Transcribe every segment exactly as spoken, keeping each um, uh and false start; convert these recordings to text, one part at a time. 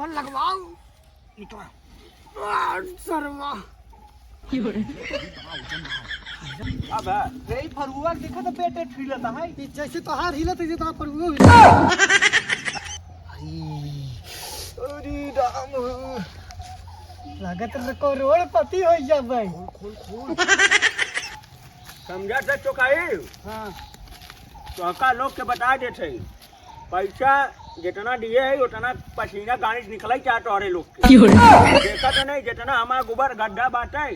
लगवाओ। निकला। आ, सरवा। अब रे फरुआ देखा तो पेट हिलता है। ई जैसे तोहार हिलत है, जैसे तोहार फरुआ हिलत। अरे राम। लागत है करोड़पति हो जा भाई। खोल, खोल, खोल। समझा था चौकाई? हाँ। चौका लोग के बता देते हैं। पैसा जितना दिए है, उतना पसीना गाड़ी से निकले चाहे तोहरे लोग के। क्यों रे? देखा तो नहीं, जितना हमारा गोबर गड्ढा बाटे,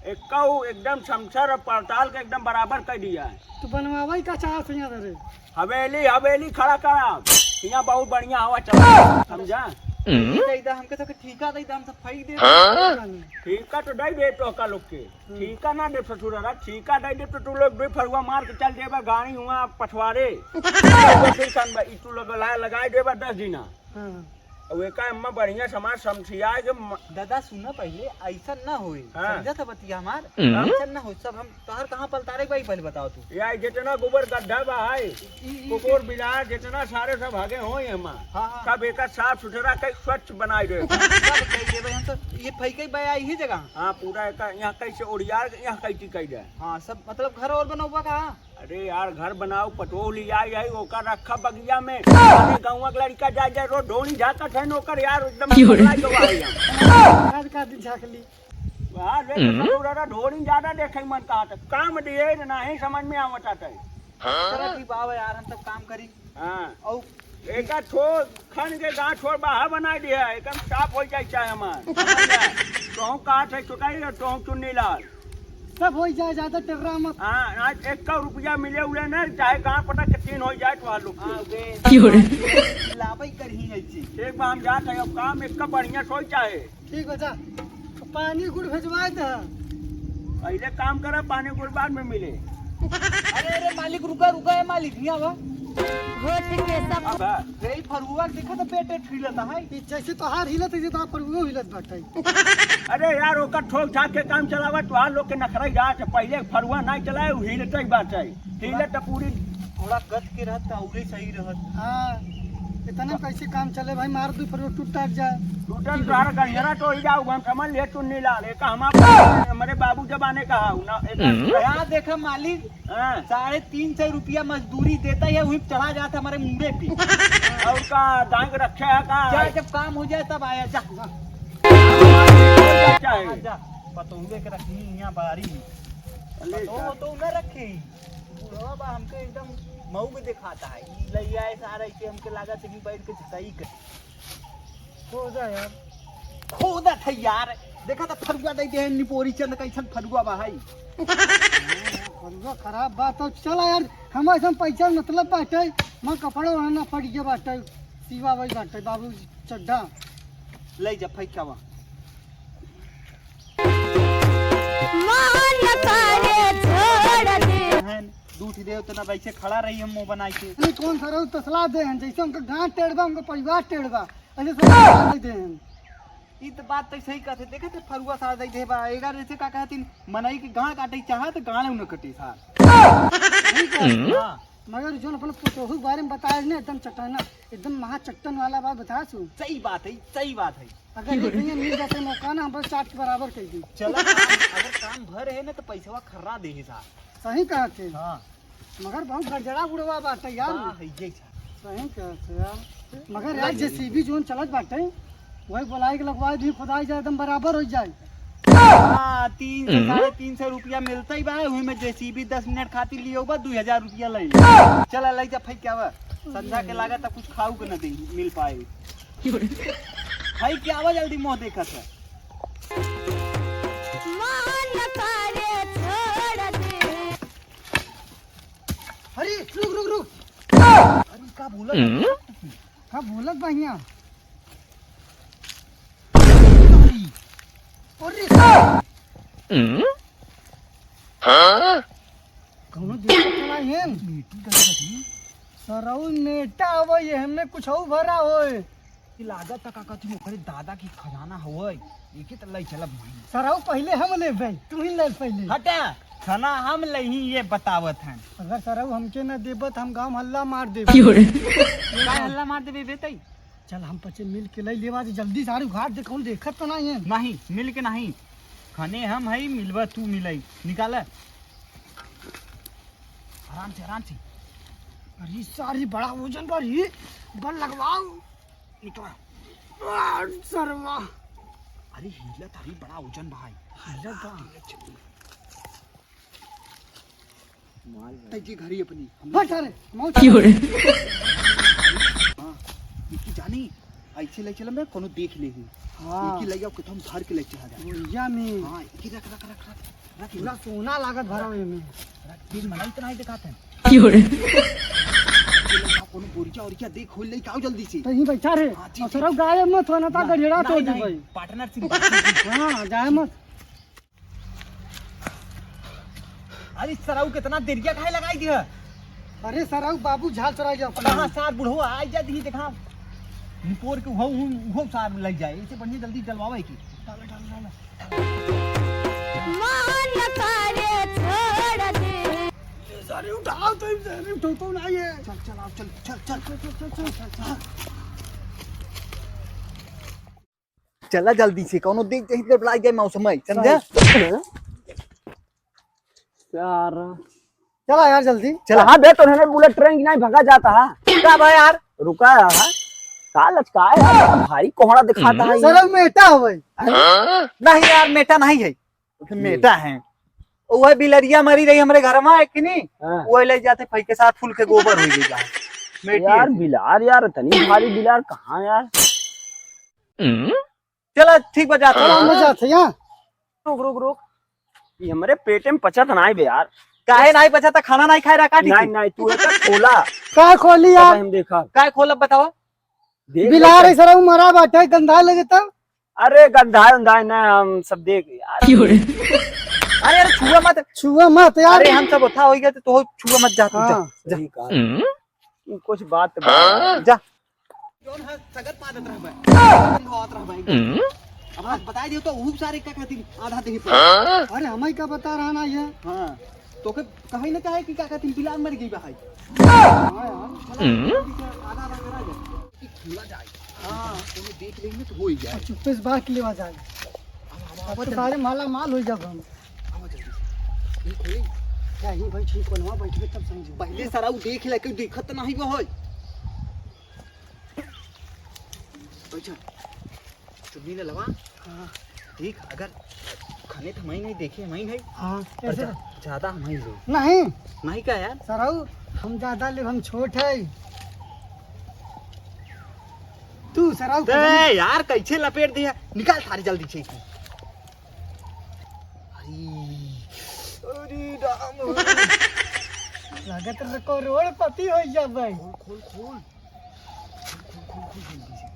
एक्का उ एकदम समसर और पड़ताल के एकदम बराबर कर दिया है। तू बनवावे का चाहत है यहाँ रे? हवेली, हवेली खड़ा करा, यहाँ बहुत बढ़िया हवा चला, समझा? दे दा, हमके तो ठीका दे दा, हम सब फेंक दे। हाँ? ठीका तो दे दे तो का लोग के। हम्म। ठीका ना दे ससुरारा, ठीका दे दे तो तू लोग दो फरुआ मार के चल देबा गाड़ी हुआ पछवारे। फिर कन बा, ई तू लोग ला-, लगाए देबा दस दिना। हाँ। अब एका अम्मा बढ़िया समाज समझिया के म- दादा सुना पहले, ऐसा ना होए। हाँ। समझा था बतिया हमार? हम्म। ऐसा ना हो, सब हम तोहर कहाँ पलतारे के भाई पहले बताओ तू। यार जितना गोबर गड्ढा बा है, ई, ई, कुकुर बिलार जितना सारे सब हगे होए हमार। हाँ, हाँ। सब एका साफ सुथरा कई स्वच्छ बनाए देबा। सब कई देबे हम तो, ये फैके बा यही जगह। हाँ, पूरा एका यहाँ कैसे ओरियार के यहाँ कैसी कई जाए। हाँ, सब मतलब घर और बनौबा का? अरे यार, घर बनाओ, पटोह लिया यही, ओकर रखा बगिया में। अरे गौवा के लड़का जाए, जाए, रोज ढोनी झाकत है नौकर यार, एकदम क्यों रे? पगला गवा है यहाँ। आज का दिन झाँक ली। यार, देख, हम्म। ससुर, अरे ढोनी ज्यादा देखे मन कहा था, काम दिए न, नहीं समझ में आवत आता है। चला ठीक बाबा यार, हम सब काम करी। हाँ। और एका छोड़, खन के गाँव छोड़, बाहर बना दिया, एकदम साफ हो जाए चाहे हमार। तोहूँ कहा थे चुकाई, तोहूँ चुन्नी लाल। सब हो जाए, ज्यादा टेर्रा मत। हाँ, आज एक सौ रुपया मिले उले ना, चाहे गाँव पटक के तीन हो जाए तो लोग के। हाँ, बे। क्यों रे? लाबै करही ऐसी। एक बार हम जात है, अब काम एक का बढ़िया सोई चाहे। ठीक बा, जा। पानी गुड़ भेजवाए दे। पहले काम करा, पानी गुड़ बाद में मिले। अरे, अरे, मालिक, रुका, रुका, ए मालिक, हियाँ आवा। घोट के सब अब रे, ई फरुआ के देखा तो पेट हिलत है। ई जैसे तोहार हिलत है, जैसे तोहार फरुआ हिलत बाटे। अरे यार, ओकर ठोक ठाक के काम चलावा, तोहार लोग के नखरा ही जात है। पहले फरुआ नहीं चलाए, उ हिलत ही बाटे। हिलत तो पूरी थोड़ा गत के रहत तो औरे सही रहत। हाँ, इतना कैसे काम चले भाई, मार दू फरुआ टूट टाट जाए। टूटल तोहार गंजरा तो ही जाऊ, हम समझ ले चुन्नी लाल, एक हम आप हमारे बाबू जमाने का हाउ ना, एक हम्म। यहाँ देखा मालिक, हाँ। साढ़े तीन सौ रुपया मजदूरी देता है, वहीं चढ़ा जाता हमारे मुंडे पे। और का दांग रखे है का? जा, जब काम हो जाए तब आया, जा। जा। हाँ, जा। पतोहुए के रखनी यहाँ बारी में। अरे पतोह का? तो न रखे ही। बुढ़वा बा हमके एकदम मऊ के दिखाता है। ई ले आए सारा, इसे हमके लागत है कि बैठ के झकाई कर। खोदा यार। खोदत है यार। देखा तो फरुआ दे दे निपोरी चंद कैसन फरुआ बा है। फरुआ खराब बा तो चला यार, हम ऐसा पैसा मतलब बाटे, मैं कपड़ा ओढ़ना फट गया बाटे, सीवा भाई बाटे बाबू चड्ढा। ले जा फेंकावा। मन करे छोड़ दे। हैं, दूध दे उतना वैसे खड़ा रही हम मुंह बनाई के। नहीं कौन सा रहू तसला दे हैं, जैसे उनका गांठ टेढ़ बा, उनका परिवार टेढ़ बा। ऐसे सब दे देन। ई त बात त सही कहत है। देखत है फरुआ सार दे दे बा। एकर जैसे का कहत है, मनई के गांड काटे चाहत, गांड न कटे सार। सही कहत है। हाँ। मगर जोन अपन पतोहू के बारे में बताए ने, एकदम चट्टाना, एकदम महाचट्टन वाला बात बता सु। सही बात है, सही बात है। अगर एक दिन मिल जाते मौका ना, हम बस चाट के बराबर कर दी। चला, काम, अगर काम भर है ना, तो पैसवा खर्रा दे है सार। सही कहत है। हाँ। मगर बहुत गड़जड़ा बुढ़वा बाटे यार। बा, है ये छा। सही कहत है यार। मगर यार, जेसीबी जोन चलत बाटे, वही बोलाई के लगवा दी, खुदाई जाए, एकदम बराबर हो जाए। हाँ, तीन सौ, हम्म। साढ़े तीन सौ रुपया मिलता ही बा, वही में जेसीबी दस मिनट खातिर लियो बा, दो हजार रुपया ले। चला, ले जा, फेंक के आवा। संध्या के लागत है कुछ खाऊ के न दे, मिल पाए। भाई, क्या आवा जल्दी मुंह देखत है। मन करे छोड़ दे। अरे, रुक, रुक, रुक। अरे, का बोलत? हम्म? हाँ, बोलत बा हियाँ। अरे, हम्म? हाँ? कौनो दिक्कत तो नहीं है? नेटी का कथी? सरऊ नेटा आवे, ये हमें कुछ और भरा होए। ई लागत त का कहती ओकरे दादा की खजाना हवय, एके त लई चलब वहीं। सरऊ पहिले हम लेबे, तू ही ले पहिले। हटा, खाना हम लही ये बतावत हन। अगर सरऊ हमके न देबत हम गांव हल्ला मार देबे। क्यों रे? काय हल्ला मार देबे बेटई? चल, हम पचे मिल के लई लेवा दे, जल्दी सारे उघार दे, कौन देखत तो नहीं है। नहीं, मिल के नहीं। खने हम हई, मिलबा तू मिलई। निकाला। आराम से, आराम से। अरे सारी बड़ा वजन बा रे, बल लगवाओ। निकाल। आ, सरवा। अरे हिलत अरे बड़ा वजन बा है। हिलत बा। तै जी घरी अपनी, हम बस सारे, मौत। क्यों रे? हाँ, इकी जानी, ऐसे ले चलम बे, कोनो देख लेही। हाँ। इकी ले जाओ, कि तुम भर के ले चला जाए। भैया में। हाँ, इकी रख, रख, रख, रख, रख। पूरा सोना लागत भरा हुए में। रख, दिन मनाई तो नहीं दिखाते हैं। क्यों रे? हाँ, कोनो बोरिया ओरिया देख, खोल ले, आओ जल्दी से। तहीं बैठा रे। हाँ, ठीक, और सरऊ ठीक। गायब मत हो, ना ता ना, गड़ेड़ा नहीं, तोड़ दे नहीं, भाई। Partnership, partnership। हाँ, जाए मत। अरे सरऊ, कितना देरिया काहे लगाई दिया? अरे सरऊ, बाबू झाल चराई गया अपना। कहाँ सार बुढ़वा आई जाती ही, देखा। निपोर के उहो, उहो, उहो सार लग जाए। इसे बढ़िया जल्दी डलवावे की। डालो, डालो, डालो। मन करे छोड़ दे। ये सारे उठाओ तो, ये सारे उठाओ तो ना ये। चल, चल, आओ, चल, चल, चल। चला जल्दी से, कौनो देख जाए, इधर बुला जाए मौसम है, समझा? सारा। चला यार जल्दी। चला, हाँ बे, तो है ना, bullet train की नहीं भगा जाता है। का बा यार? रुका है, हाँ? का लचकाए है? भारी कोहड़ा दिखाता है ये। सरऊ मेटा हो भाई। नहीं यार, मेटा नहीं है। तो फिर मेटा है। वो बिलरिया मरी रही हमरे घर में, है कि नहीं? हाँ। वो ले जाते फई के साथ फूल के गोबर हो गई बा। मेटी यार, है। बिलार यार, इतनी भारी बिलार कहाँ यार? चला, ठीक बा, जात हई। कौन बा जात है यहाँ? रुक, रुक, रुक। ये हमरे पेटे में पचत नाई बे यार। काहे नाई पचत? खाना नाई खाए रहा का? नहीं, नहीं, तू एकर खोला। का खोली तब यार? हम देखा। का खोलब बतावा? देख बिलार ले। ऐसा रहू मरा बाटे, गंधा लगे तब। अरे गंधा उंधा ना, हम सब देख यार। क्यों रे? अरे यार, छुआ मत। छुआ मत यार। अरे हम सब उठा हो गया तो, तो छुआ मत जा, तू जा, हाँ। जा। सही कहा। तू कुछ बात बा। जा। जौन है सगत पादत रहबे। धोआत रहबे। अब आज बताई दियो तो ऊ सारे का खातिर आधा देही पर। अरे हमाई का बता रहा ना ये। हाँ। तो के कहीं ना कहे कि का खातिर बिलार मर गई बा है। हाँ यार, चला, जल्दी से आधा आधा करा दे। कि खुला जाए। हाँ, कोनो देख लेंगे तो हो ही जाए। चुप्पे से बाहर के लेवा जाए। अब, अब, अब अब तो सारे माला माल हो जाब हम। आवा जल्दी से। ये खोली। क्या ही भाई, ठीक कोनवा बैठ के तब समझी। पहले सारा ऊ देख ले, कोई देखत तो नहीं बा होय। बैठा। चुन्नी ले लवा। हाँ। देख, अगर खने तो हमारी नहीं देखे, हमारी नहीं। हाँ, पर ऐसे जा-, ज्यादा हमारी ले। नहीं। नहीं का यार? सरऊ, हम ज्यादा ले, हम छोट है। तू सरऊ बे यार, कैसे लपेट दिया? निकाल सारी जल्दी से इसको। अरे, अरे राम। लागत रहे करोड़पति हो जा भाई। खोल, खोल, खोल। खोल, खोल, खोल, जल्दी से।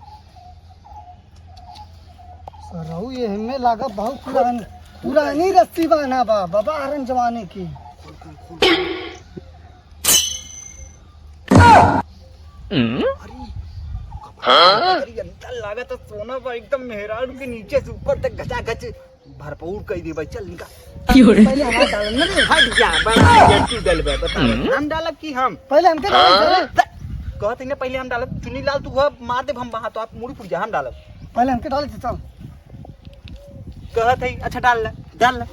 सरऊ, ये हमें लागा बहुत पुरान, पुरानी रस्सी बांधा बा, बाबा हरन जमाने की। खोल, खोल, खोल। अरे, हाँ? अरे, अंदर लागत है सोना बा, एकदम मेहरारू के नीचे से ऊपर तक घचाघच भरपूर कई दे भाई, चल निकाल। क्यों रे? पहले हमार डाल ना रे। हट जा, बड़ा ये तू डल बे, बता। हम्म। हम डालब कि हम? पहले हमके डाल हाँ? दे। कहत है ना, पहले हम डालब। चुन्नी लाल, तू वह मार दे, हम वहाँ तो आप मुड़ी फुट जा, हम डालब। पहले हमके डाल दे, चल। कहत है, अच्छा डाल ले, डाल ले,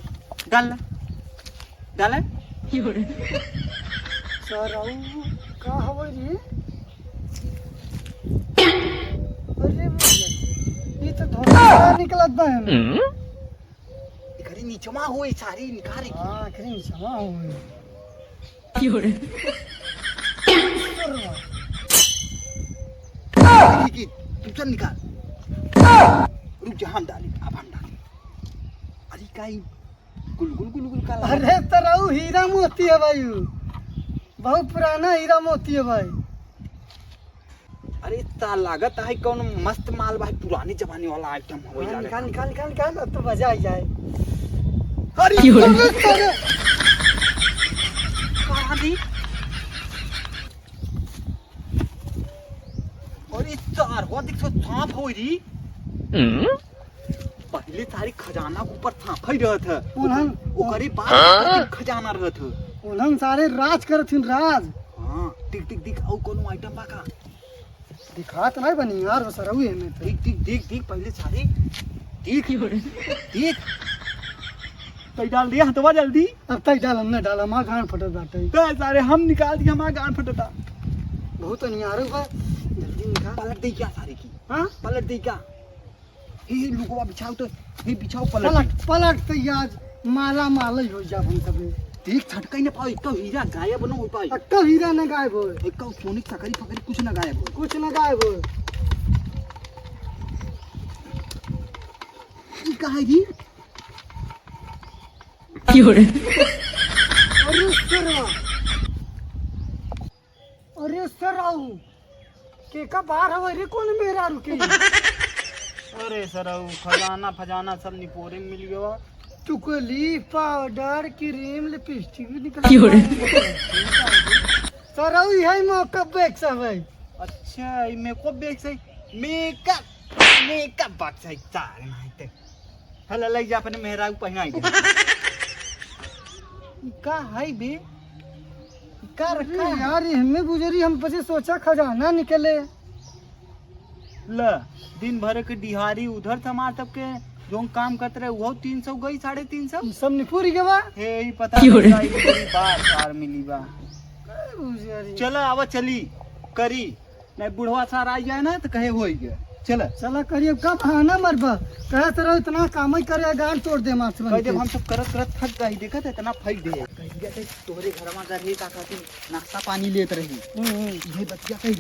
डाल ले, डाल ले। सरऊ, का हवे रे? अरे भैया, ये तो धोखा निकलत बा हमें। एकरे नीचवा होई, सारी निकाल के। हाँ, एकरे नीचवा होई। क्यों रे? देखी कि तू चल निकाल। रुक जा, हम डाली, अब हम डाली। अरे काई गुलगुल गुलगुल का लागत? अरे सरऊ, हीरा मोती है भाई, उ बहुत पुराना हीरा मोती है भाई। अरे ता लागत है कौन मस्त माल भाई, पुराने जमाने वाला आइटम हो हाँ, लागत निकाल, है। निकाल, निकाल, निकाल, अब तो मजा आ जाए। अरे क्यों रे? अरे, अरे। कहाँ दी? अरे तार, वो देख तो सांप हो री। हम्म? पहले सारी खजाना के ऊपर सांप ही रहत है। उन्हन ओकरे बाद हाँ? खजाना रहत है। उन्हन सारे राज करत हिन, राज। हाँ, टिक, टिक, टिक, और कोनो आइटम बा का? दिखात नहीं बनी यार, बस रहू है में। देख, देख, देख, देख, पहले सारे। देख, देख। तई डाल दिया हथवा जल्दी। अब तई डाल, हमने डाला, हमार गांड फटत बाटे। तो सारे हम निकाल दिया, हमार गांड फटता। बहुत अनियारू बा, जल्दी निकाल। पलट दे क्या सारे की? हाँ? पलट दे क्या? हे, हे, लुकवा बिछाओ तो, हे, बिछाओ पलट। पलट, पलट तो आज माला माल ही हो जाब हम सबे। देख, छटकाई न पाओ, एक हीरा गायब न हो पाई। एक हीरा न गायब हो। एक सोने की सकरी फकरी कुछ न गायब हो। कुछ न गायब हो। ई का है जी? क्यों रे? अरे सरवा। अरे सरऊ, के का बार हवे रे, कौन मेहरारू के? अरे सरऊ, खजाना फजाना सब निपोरे में मिल गवा। चुकली, पाउडर, क्रीम, लिपस्टिक भी निकल क्यों रे? सरऊ, यही मेकअप बॉक्स हवे। अच्छा, ई मेकअप बॉक्स है? मेकअप, मेकअप बॉक्स है, चार ना है ते। हला, लई जा अपने मेहरारू पहिनाई दे। ई का है बे? ई का अरे रखा है? यार, ये हमें बुझरी, हम पछे सोचा खजाना निकले। ल, दिन भर के दिहाड़ी उधर से हमार सबके जोन काम करत रहे, वो तीन सौ गई, साढ़े तीन सौ। ई सब निपुर गवा। हे, ई पता क्यों रे? नहीं, ई पूरी बार, बार मिली बा। का बुझरी? चला, आवा चली, करी। नहीं, बुढ़वा सार आ जाए ना, तो कहे, "होई गया, चला।" चला करिए, का बहाना मरबा? कहे, "सरऊ, इतना काम ही करे, गांड तोड़ दे मास्टर कह बन दे, के।" हम सब करत करत थक गई, देखत है, इतना फैल दे। कह दिया, "ते तोहरे घर में अगर हे का कहती, नाश्ता पानी लेत रही।" हम्म, हम्म। ये बतिया कह दिया।